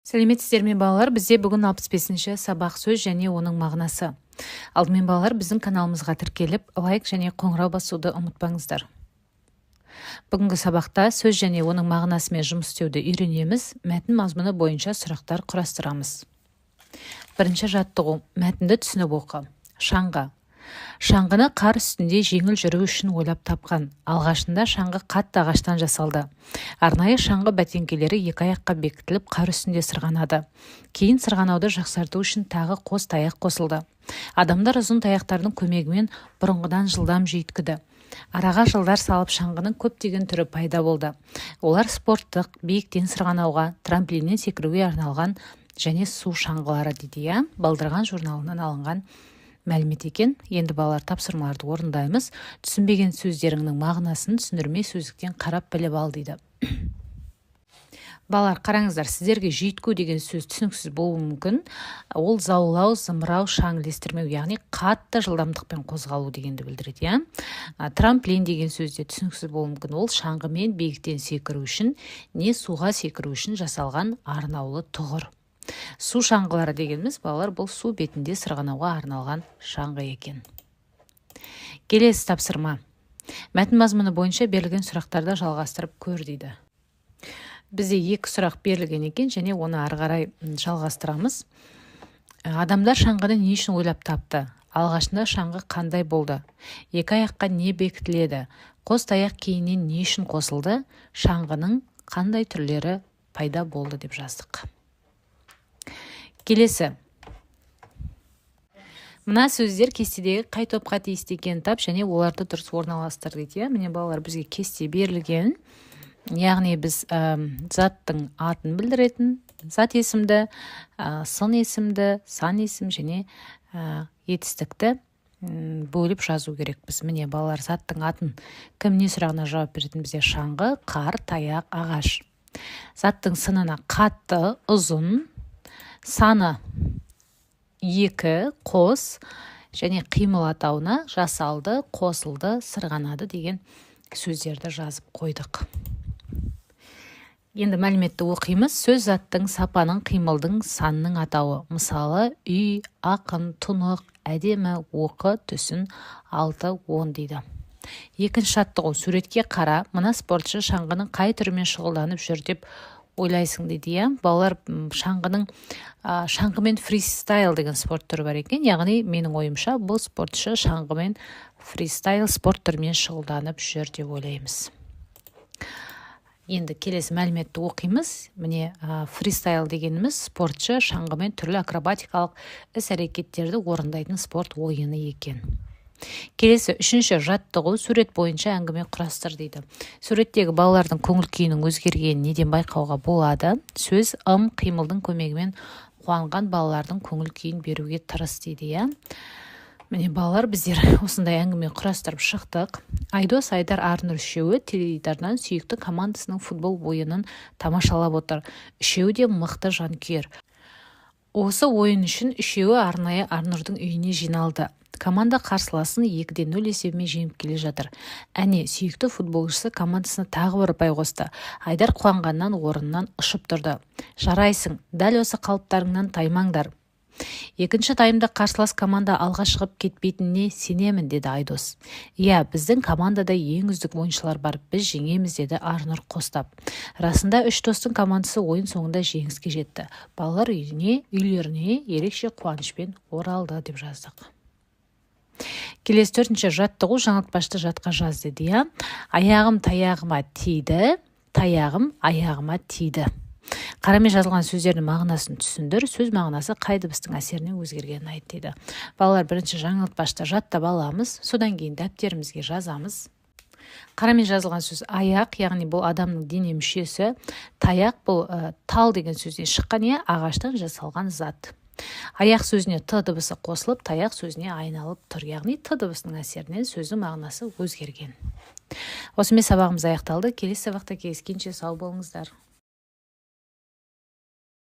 Сәлеметсіздер ме, балалар! Бізде бүгін 65-ші сабақ, сөз және оның мағынасы. Алдымен, балалар, біздің каналымызға тіркеліп, лайк және қоңырау басуды ұмытпаңыздар. Бүгінгі сабақта сөз және оның мағынасымен жұмыс істеуді үйренеміз, мәтін мазмұны бойынша сұрақтар құрастырамыз. Бірінші жаттығу: мәтінді түсініп оқы. Шаңғы. Шаңғыны қар үстінде жеңіл жүру үшін ойлап тапқан. Алғашында шаңғы қатты ағаштан жасалды. Арнайы шаңғы бәтеңкелері екі аяққа бекітіліп, қар үстінде сырғанады. Кейін сырғанауды жақсарту үшін тағы қос таяқ қосылды. Адамдар ұзын таяқтардың көмегімен бұрынғыдан жылдам жүйткіді. Араға жылдар салып, шаңғының көптеген түрі пайда болды. Олар спорттық, биіктен сырғанауға, трамплиннен секіруге арналған және су шаңғылары дейді, иә. «Балдырған» журналынан алынған мәлімет екен. Енді, балалар, тапсырмаларды орындаймыз. Түсінбеген сөздеріңнің мағынасын түсіндірме сөздіктен қарап біліп ал дейді. Балалар, қараңыздар, сіздерге «жүйткү» деген сөз түсініксіз болуы мүмкін. Ол заулау, зымырау, шаң ілестірмеу, яғни қатты жылдамдықпен қозғалу дегенді білдіреді, иә. Трамплин деген сөз де түсініксіз болуы мүмкін. Ол шаңғымен биіктен секіру үшін не суға секіру үшін жасалған арнаулы тұғыр. Су шаңғылары дегеніміз, балалар, бұл су бетінде сырғанауға арналған шаңғы екен. Келесі тапсырма: мәтін мазмұны бойынша берілген сұрақтарды жалғастырып көр дейді. Бізде екі сұрақ берілген екен және оны ары қарай жалғастырамыз. Адамдар шаңғыны не үшін ойлап тапты? Алғашында шаңғы қандай болды? Екі аяққа не бекітіледі? Қос таяқ кейіннен не үшін қосылды? Шаңғының қандай түрлері пайда болды деп жаздық. Келесі: мына сөздер кестедегі қай топқа тиісті екенін тап және оларды дұрыс орналастыр дейді, иә. Міне, балалар, бізге кесте берілген, яғни біз заттың атын білдіретін зат есімді, сын есімді, сан есім және етістікті бөліп жазу керекпіз. Міне, балалар, заттың атын, кім, не сұрағына жауап беретін бізде шаңғы, қар, таяқ, ағаш. Заттың сынына қатты, ұзын, саны екі, қос және қимыл атауына жасалды, қосылды, сырғанады деген сөздерді жазып қойдық. Енді мәліметті оқимыз. Сөз заттың, сапаның, қимылдың, санның атауы. Мысалы, үй, ақын, тұнық, әдемі, оқы, түсін, алты, 10 дейді. Екінші жаттығу: суретке қара, мына спортшы шаңғының қай түрімен шұғылданып жүр деп ойлайсың дейді, иә. Балалар, шаңғымен фристайл деген спорт түрі бар екен. Яғни, менің ойымша, бұл спортшы шаңғымен фристайл спорт түрімен шұғылданып жүр деп ойлаймыз. Енді келесі мәліметті оқимыз. Міне, фристайл дегеніміз спортшы шаңғымен түрлі акробатикалық іс әрекеттерді орындайтын спорт ойыны екен. Келесі үшінші жаттығу: сурет бойынша әңгіме құрастыр дейді. Суреттегі балалардың көңіл күйінің өзгергенін неден байқауға болады? Сөз, ым, қимылдың көмегімен қуанған балалардың көңіл күйін беруге тырыс дейді, иә. Міне, балалар, біздер осындай әңгіме құрастырып шықтық. Айдос, Айдар, Арнұр үшеуі теледидардан сүйікті командасының футбол ойынын тамашалап отыр. Үшеуі де мықты жанкүйер. Осы ойын үшін үшеуі арнайы Арнұрдың үйіне жиналды. Команда қарсыласын 2:0 есебімен жеңіп келе жатыр. Әне, сүйікті футболшысы командасына тағы бір ұпай қосты. Айдар қуанғаннан орнынан ұшып тұрды. «Жарайсың, дәл осы қалыптарыңнан таймаңдар. Екінші таймда қарсылас команда алға шығып кетпейтініне сенемін», – деді Айдос. «Иә, біздің командада ең үздік ойыншылар бар, біз жеңеміз», – деді Арнұр қостап. Расында, үш достың командасы ойын соңында жеңіске жетті. Балалар үйлеріне ерекше қуанышпен оралды деп жаздық. Келесі төртінші жаттығу: жаңылтпашты жатқа жаз деді, иә. Аяғым таяғыма тиді, таяғым аяғыма тиді. Қарамен жазылған сөздердің мағынасын түсіндір. Сөз мағынасы қай дыбыстың әсерінен өзгергенін айт дейді. Балалар, бірінші жаңылтпашты жаттап аламыз, содан кейін дәптерімізге жазамыз. Қарамен жазылған сөз аяқ, яғни бұл адамның дене мүшесі. Таяқ бұл тал деген сөзден шыққан, иә, ағаштан жасалған зат. Аяқ сөзіне т дыбысы қосылып, таяқ сөзіне айналып тұр, яғни т дыбысының әсерінен сөздің мағынасы өзгерген. Осымен сабағымыз аяқталды. Келесі сабақта кездескенше сау болыңыздар.